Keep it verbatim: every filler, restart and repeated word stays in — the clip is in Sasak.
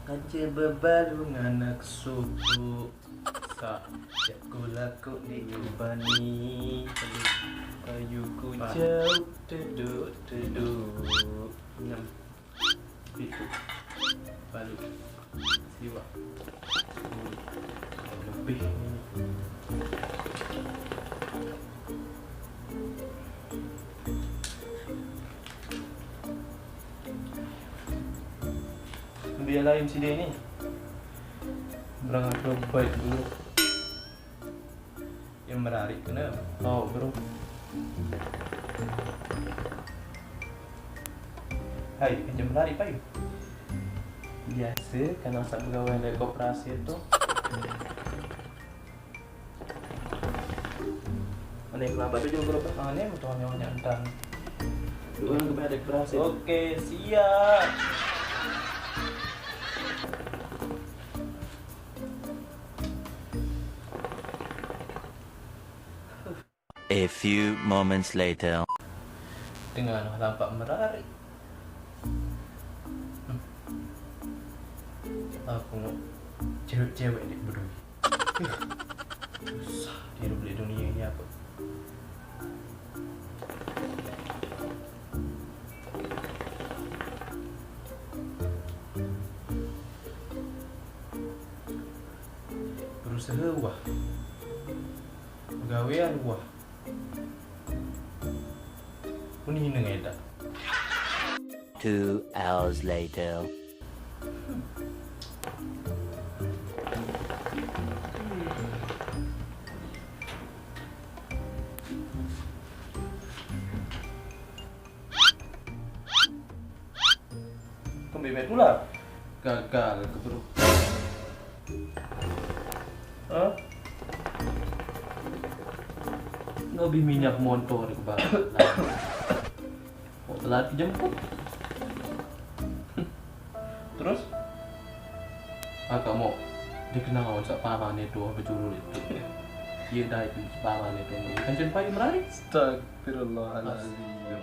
Aja bebalu nganak suku. Sa. Ya ku laku di kubani. Kayu ku jauh duduk duduk. Enam. Pitu. Balu. Siwa. Sepuluh. Lebih ini. Biar lain si Denny. Berangkat ke baik dulu. Yang merari kena. Oh, bro. Hai, pinjam merari payu. Biasa kan asal pegawai dari koperasi tu. Mana yang lambat tu juga, bro? Ah, ni betul nyawa nyantan. Dua orang kepada koperasi. Okey, siap. A few moments later. Tengah lah nampak merari. Hmm. Aku nak cewek-cewek ni berdua. Susah dia boleh dunia ni apa. Berusaha wah. Pegawai wah. Uni hina ngeda. Two hours later. Kembali main pula. Gagal ke bro. Hah? Lebih minyak motor ke bawah. Kok telat jemput? Terus? Agak mau dikenal awak sak parah ni tu, apa curul itu. Dia dah itu parah ni tu. Kan cenpai merari? Astagfirullahalazim.